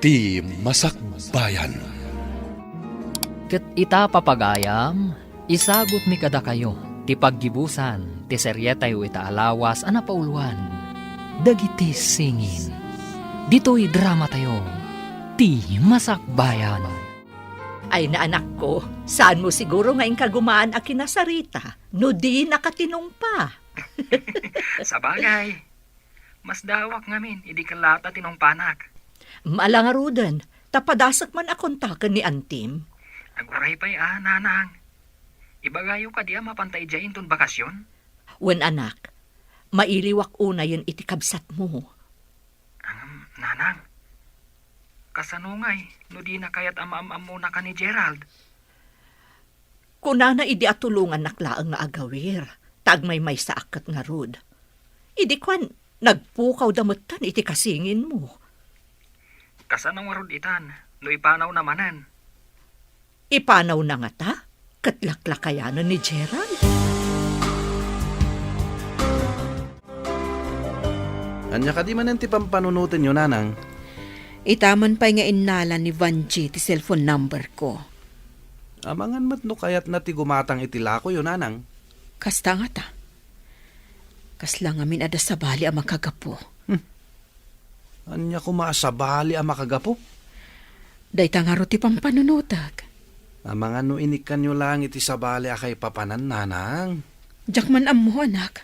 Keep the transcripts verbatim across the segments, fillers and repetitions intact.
Ti Masakbayan. Ket ita, papagayam, isagutmi kadakayo ti paggibusan ti serietayo ita a lawas a napauluan, Dagiti Singin. Ditoy dramatayo, Ti Masakbayan. Ay, naanakko, saanmo siguro nga inkagumaan a kinasarita no di nakatinungpa. Sabagay, masdaawak ngamin idi kellaat a tinungpanak. Ala ngaruden, ta padasek man a kontaken ni antim. Aguray pay a, nanang. Ibagayo kadi a mapanta idiay inton bakasyon? Wen, anak, mailiwak unayen iti kabsatmo. Ngem, nanang, kasano ngay no dina kayat a maam-ammonakan ni Gerald? Kunana idi a tulongannak laeng nga agawir, ta agmaymaysaak ket ngarud. Idi kuan, nagpukawda metten iti kasinginmo. Kasano ngarud itan no ipanawna manen? Ipanawna ngata? Ket laklakayanen ni Gerald? Ania kadi manen ti pampanunotenyo, nanang? Ita man pay nga innala ni Vangie ti cellphone number ko. Amangan met no kayatna ti gumatang iti lakoyo, nanang. Kasta ngata. Kasla ngamin adda sabali a makagapu. Hmm. Ania koma a sabali a makagapu? Dayta ngarud ti pampanunotek. Amangan no inikkanyo laeng iti sabali a kaipapanan, nanang. Diak man ammo, anak.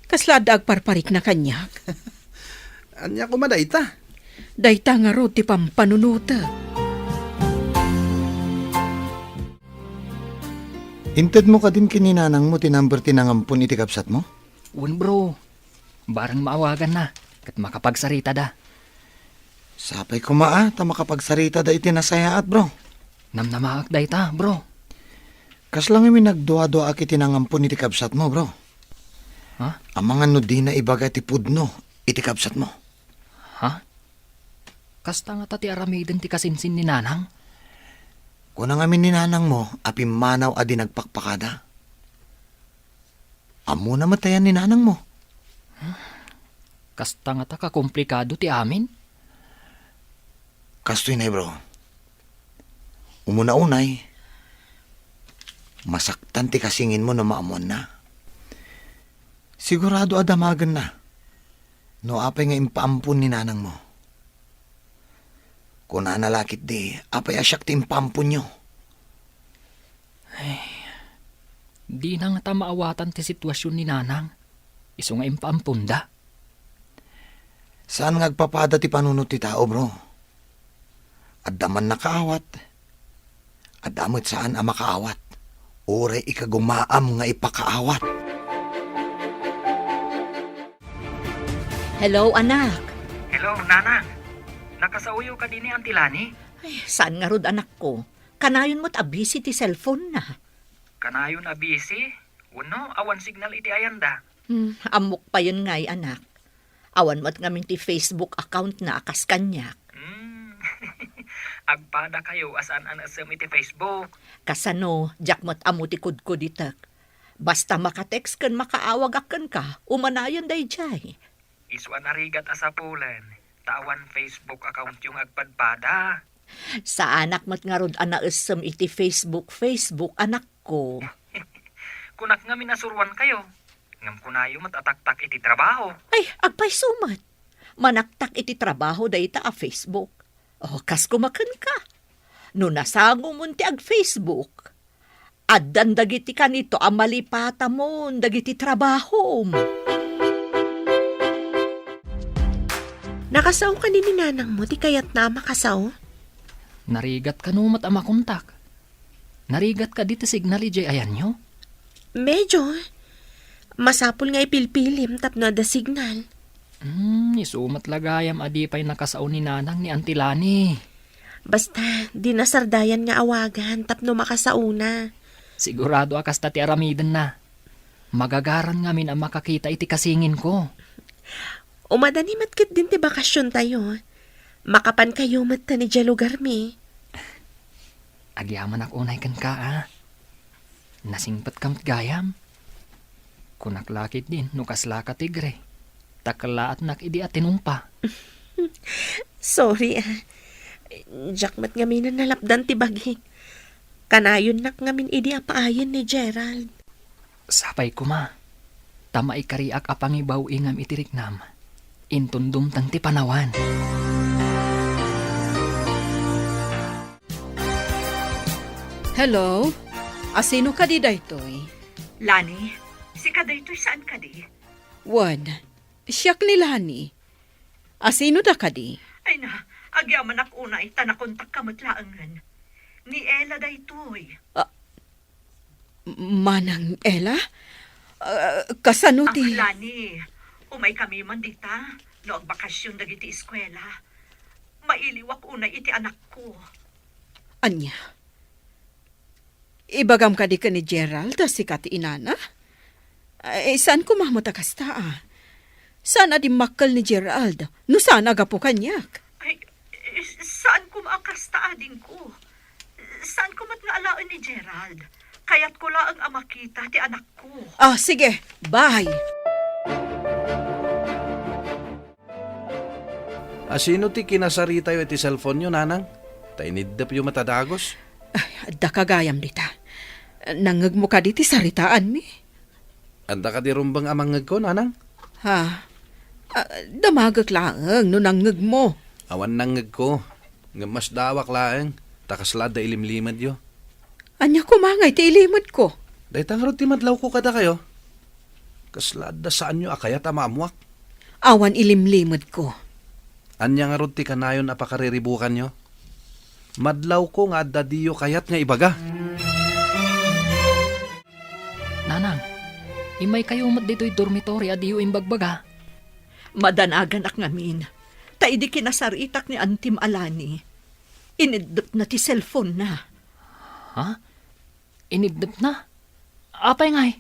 Kasla adda agparparikna kaniak. Ania koma dayta? Dayta ngarud ti pampanunotek. Intedmo kadin ken ni nanangmo ti number ti nangampon iti kabsatmo? Wen, bro. Bareng maawaganna, ket makapagsaritada. Sapay koma a, ta makapagsaritada iti nasayaat, bro. Namnamaak dayta, bro. Kasla ngamin nagduaduaak iti nangampon iti kabsatmo, bro. Ha? Amangan no dina ibaga ti pudno iti kabsatmo. Ha? Kasta ngata ti aramiden ti kasinsin ni nanang? Kuna ngamin ni nanangmo a pimmanaw a di nagpakpakada. Ammona met ayan ni nanangmo? Kasta ngata kakomplikado ti amin? Kastoy nay, bro. Umuna unay, masaktan ti kasinginmo no maammoanna. Sigurado a damagenna no apay nga impaampon ni nanangmo. Kunana la ketdi, apay a siak ti impaamponyo? Ay, dina ngata maawatan ti sitwasion ni nanang, isu nga impaamponda. Saan nga agpapada ti panunot ti tao, bro. Adda man nakaawat, adda met saan a makaawat, uray ikagumaam nga ipakaawat. Hello, anak. Hello, nanang. Nakasaoyo kadi ni Auntie Lani? Ay, saan ngarud, anakko? Kanayon met a busy ti cellphone na. Kanayon a busy? Wenno, awan signal iti ayanda? Hmm, ammok payen ngay, anak. Awan met ngamin ti Facebook account na a kas kaniak. Hmm. Agpadakayo a saan a naessem iti Facebook. Kasano, diak met ammo ti kudkuditek. Basta maka-text ken makaawagak kenka, umanayen daydiay. Isu a narigat a sapulen, ta awan Facebook accountyo nga agpadpada. Saanak met ngarud a naessem iti Facebook, Facebook, anakko. Kunak ngamin a suruankayo, ngem kunayo met a taktak iti trabaho. Ay, agpayso met. Manaktak iti trabaho dayta a Facebook. O, kas koma kenka. No nasangomon ti ag-Facebook, addan dagiti kanito a malipatamon dagiti trabahom. Nakasao kadi ni nanangmo ti kayatna a makasao? Narigat kano met a makontak? Narigat kadi ti signal idiay ayanyo? Medyo. Masapul nga ipilpilim tapno adda signal. Hmm, isu met la gayam a di pay nakasao ni nanang ni Auntie Lani. Basta, di nasardayan nga awagan tapno makasaona. Sigurado a kasta ti aramidenna. Magagaran ngamin a makakita iti kasinginko. Umadani met ketdin ti bakasiontayo. Makapankayo met ta idiay lugarmi. Agyamanak unay kenka, a. Nasingpetka met gayam. Kunak la ketdin no kaslaka tigre, ta kellaatnak idi a tinungpa. Sorry, a. Diak met ngamin nalapdan ti bagi. Kanayonnak ngamin idi a paayen ni Gerald. Sapay koma, ta maikariak a pangibaw-ingam iti riknam. Inton dumteng ti panawan. Hello? Asino kadi daytoy? Lani, sika daytoy saan kadi? Wen, siak ni Lani. Asino da kadi? Ay na, agyamanak unay ta nakontakka met laengen. Ni Ella daytoy. Ah, Manang Ella? Ah, kasano ti Ah, Lani, umay kami man dita, no agbakasyon dagiti eskuela. Mailiwak unay iti anakko. Ania? Ibagam kadi ken ni Gerald a sika ti inana? Ay, saan koma met a kasta, a. Saan a dimmakkel ni Gerald no saan a gapu kaniak? Ay, eh, saan koma a kasta, adingko. Saan koma nga alaen ni Gerald. Kayatko laeng a makita ti anakko. Ah, sige. Bye. Asino ti kinasaritayo iti cellphone-yo, nanang? Ta iniddepyo met a dagus. Ay, adda ka gayam dita. Nangngegmo kadi ti saritaanmi? Adda kadi rumbeng a mangngegko, nanang? Ha? Ah, damagek laeng no nangngegmo. Awan nangngegko. Ngem masdaawak laeng, ta kasla adda ilimlimedyo. Ania koma nga iti ilimedko? Dayta ngarud ti madlawko kadakayo. Kasla adda saanyo a kayat a maammuak. Awan ilimlimedko. Ania ngarud ti kanayon a pakariribukanyo? Madlawko nga adda diyo kayat nga ibaga. Nanang, immaykayo met ditoy dormitory a diyo imbagbaga. Madanaganak ngamin, ta idi kinasaritak ni Antim a Lani, iniddepna ti cellphone-na. Ha? Iniddepna? Apay ngay?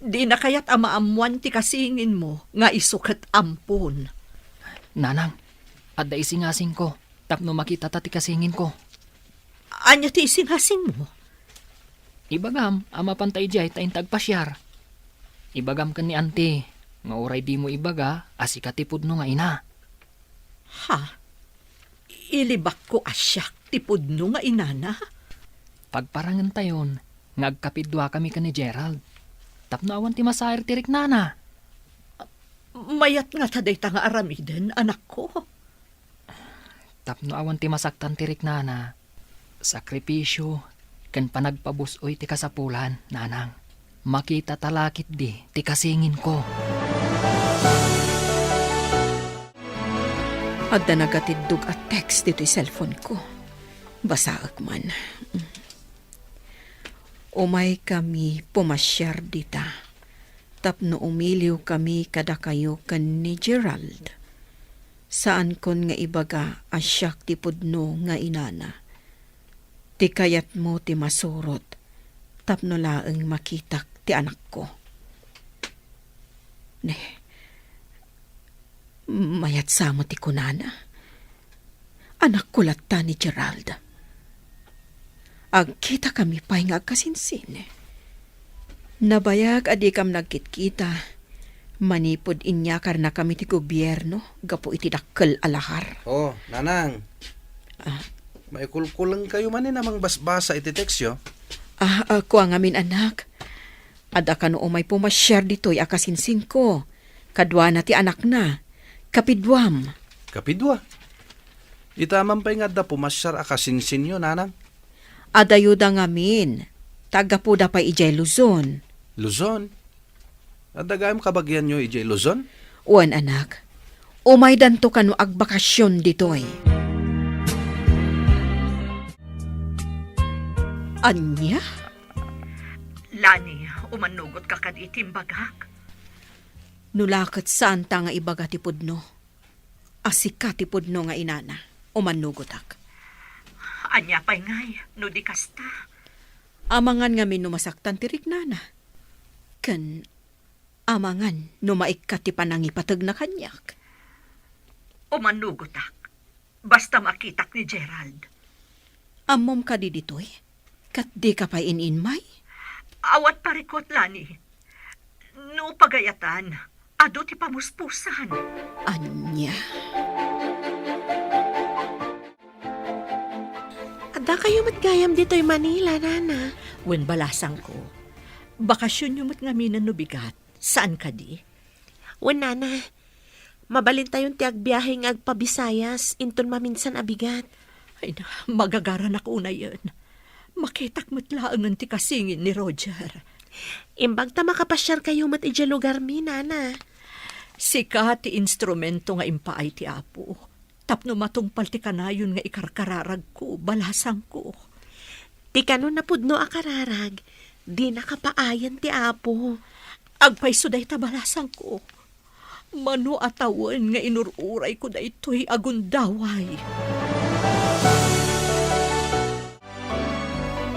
Dina kayat a maammuan ti kasinginmo nga isu ket ampon. Nanang, adda isingasingko tapno makitata ti kasinginko. Ania ti isingasingmo? Ibagam a mapanta idiay ta inta agpasiar. Ibagam ken ni Auntie nga uray dimo ibaga a sika ti pudno nga ina. Ha? Ilibakko a siak ti pudno nga inana? Pagparangentayon nga agkapiduakami ken ni Gerald tapno awan ti masair ti riknana. Mayat ngata dayta nga aramiden, anakko? Tapno awan ti masaktan ti riknana, sakripisio ken panagpabus-oy ti kasapulan, nanang. Makitata la ketdi ti kasinginko. Adda nagatiddog a text ditoy cellphone-ko. Basaek man. Umaykami pumasiar dita tapno umiliwkami kadakayo ken ni Gerald. Saankon nga ibaga a siak ti pudno nga inana. Ti kayatmo ti masurot tapno laeng makitak ti anakko. Ne, mayat sa met ti kunana. Anakko latta ni Gerald. Agkitakami pay nga agkasinsin. Nabayag a dikam nagkitkita manipud inyakarnakami ti gobierno gapu iti dakkel a lahar. Oh, nanang. Ah. Maikulkulengkayo manen a mangbasbasa iti text-yo? Ah, ah, kua ngamin, anak. Adda kano umay pumasiar ditoy a kasinsinko. Kaduana ti anakna. Kapiduam. Kapidua? Ita man pay nga adda pumasiar a kasinsinyo, nanang? Adayoda ngamin. Ta aggapuda pay idiay Luzon. Luzon? Adda gayam kabagianyo idiay Luzon? Wen, anak. Umaydanto kano agbakasyon ditoy. Ania? Lani, umannugotka kadi iti imbagak? No la ket saanta nga ibaga ti pudno a sika ti pudno nga inana, umannugotak. Ania pay ngay, no di kasta? Amangan ngamin no masaktan ti riknana. Ken amangan no maikkat ti panangipategna kaniak. Umannugotak. Basta makitak ni Gerald. Ammom kadi ditoy? Ket dika pay in-inmay? Awan parikut, Lani. No pagayatan, adu ti pamuspusan. Ania? Dakayo met gayam ditoy Manila, Nana. Wen, balasangko. Bakasionyo met ngamin no bigat. Saan kadi? Wen, Nana. Mabalintayon ti agbiahe nga agpa-Visayas inton maminsan a bigat. Ay na, magagaranak unayen. Makitak met laengen ti kasingin ni Roger. Imbag ta makapasiarkayo met idiay lugarmi, Nana. Sika ti instrumento nga impaay ti Apo. Tapno matungpal ti kanayon nga ikarkararagko, balasangko. Ti kano napudno a kararag, dina kapaayan ti Apo. Agpayso dayta, balasangko. Mano a tawen nga inur-urayko daytoy a gundaway.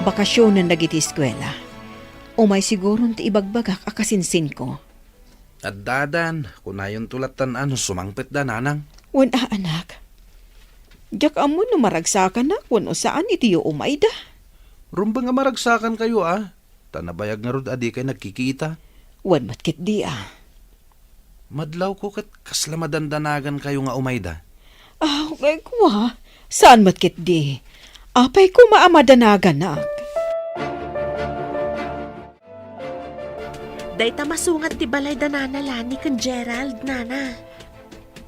Bakasionen dagiti eskuela. Umay siguron ti ibagbagak a kasinsinko. Addadan, kunayonto lattan a no sumangpetda, nanang. Wen a, anak. Diak ammo no maragsakanak wenno saan iti umayda. Rumbeng a maragsakankayo, a. Ta nabayag ngarud a dikay nagkikita. Wen met ketdi, a. Madlawko ket kasla madandanagankayo nga umayda. Aw, kua, saan met ketdi. Apay koma a madanaganak. Dayta masungat ti balay da Nana Lani ken Gerald, Nana.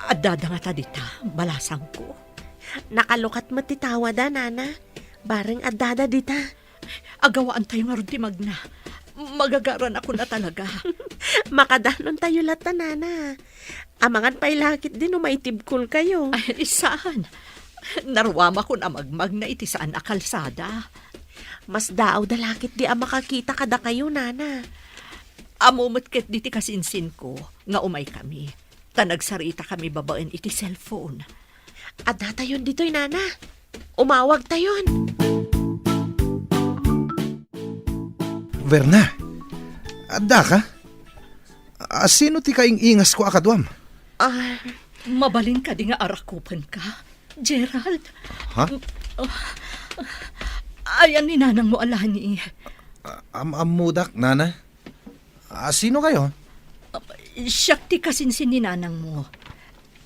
Addada ngata dita, balasangko. Nakalukat met ti tawada, Nana. Bareng addada dita. Agawaantayo ngarud ti magna. Magagaranakon a talaga. Makadanontayo latta, Nana. Amangan pay la ketdi no maitibkolkayo. Ay, saan? Naruamakon a magmagna iti saan a kalsada. Masdaawda la ketdi a makakita kadakayo, Nana. Ammo met ketdi ti kasinsinko nga umaykami. Ta nagsaritakami babaen iti cellphone. Addatayon ditoy, Nana. Umawagtayon. Verna, addaka? A, sino ti kaing-ingasko a kaduam? Ah, mabalin kadi nga arakupenka, Gerald? Ha? Ah, ayan ni nanangmo a Lani. A-, am-, ammodak, Nana. A, sino kayo? Ah, siak ti kasinsin ni nanangmo.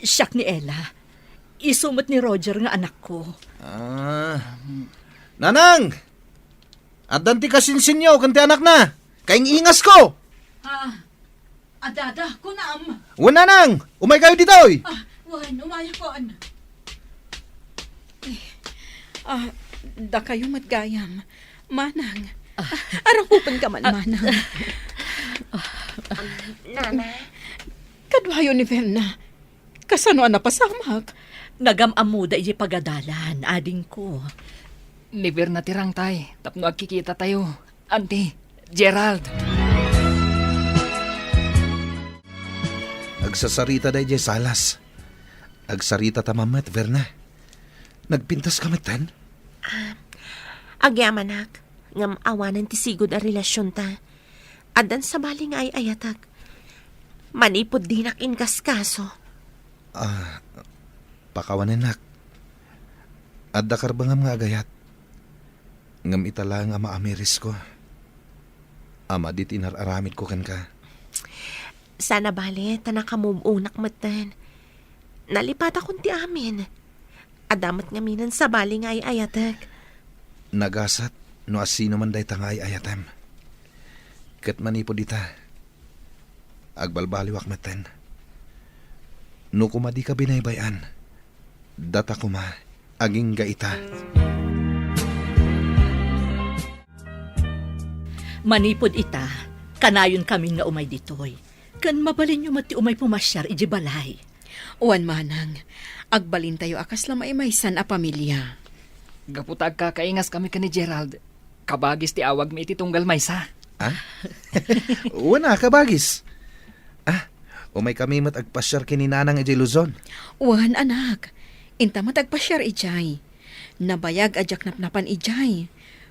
Siak ni Ella. Isu met ni Roger nga anakko. Ah, Nanang! Addan ti kasinsinyo ken ti anakna. Kaing-ingasko! Ah, adada, kunam. Wen, Nanang, umaykayo ditoy. Ah, wen, umayakon. Eh, ah, dakayo met gayam. Manang, ah, arakupenka man, ah, Manang. Ah, Nana. Kaduayo ni Verna. Kasano a napasamak? Nagam-ammoda idiay pagadalan, adingko. Ni Verna ti rangtay, tapno agkikitatayo. Auntie, Gerald. Agsasarita daydiay salas. Agsaritata met, Verna. Nagpintaska metten? Ah, agyamanak, ngem awanen ti sigud a relasionta. Addan sabali nga ay-ayatek. Manipud dinak inkaskaso. Ah, pakawanennak. Adda karbengam nga agayat. Ngem ita laeng a maamirisko a madi ti inar-aramidko kenka. Saan a bale ta nakamove-onak metten. Nalipatakon ti amin. Adda met ngaminen sabali nga ay-ayatek. Nagasat no asino man dayta nga ay-ayatem. Ket manipud ita, agbalbaliwak metten. No koma dika binaybay-an, data koma agingga ita. Manipud ita, kanayonkamin nga umay ditoy. Ken mabalinyo met ti umay pumasiar idiay balay. Wen, Manang, agbalintayo a kasla maimaysan a pamilia. Gapu ta agkakaingaskami ken ni Gerald, kabagis ti awagmi iti tunggal maysa. Ah? Wen a, kabagis. Ah, umaykami met agpasiar ken ni Nanang idiay Luzon. Wen, anak. Inta met agpasiar idiay. Nabayag a diak napnapan idiay.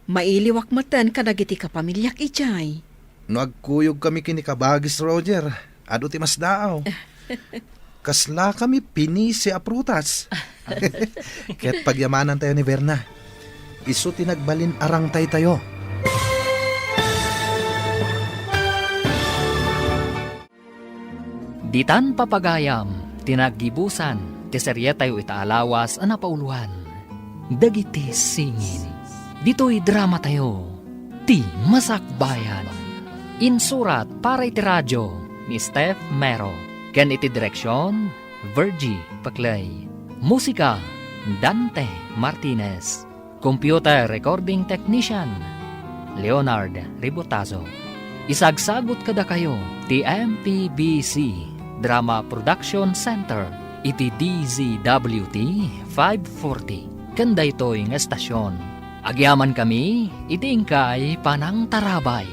Mailiwak metten kadagiti kapamiliak idiay. No agkuyogkami ken ni Kabagis Roger, adu ti masdaaw. Kaslakami pinisi a prutas. Ket pagyamanantayo ni Verna. Isu ti nagbalin a rangtaytayo. Ditan papagayam ti naggibusan ti serietayo ita a lawas a napauloan. dagiti singin. Ditoy dramatayo, Ti Masakbayan. Insurat para iti radio ni Steph Mero. Ken iti direksyon, Virgie Paclay. Musika, Dante Martinez. Computer recording technician, Leonard Ribotazo. Isagsagut kadakayo ti M P B C Drama Production Center iti D Z W T five forty. Ken daytoy nga estasyon, agyamankami iti inkay panangtarabay.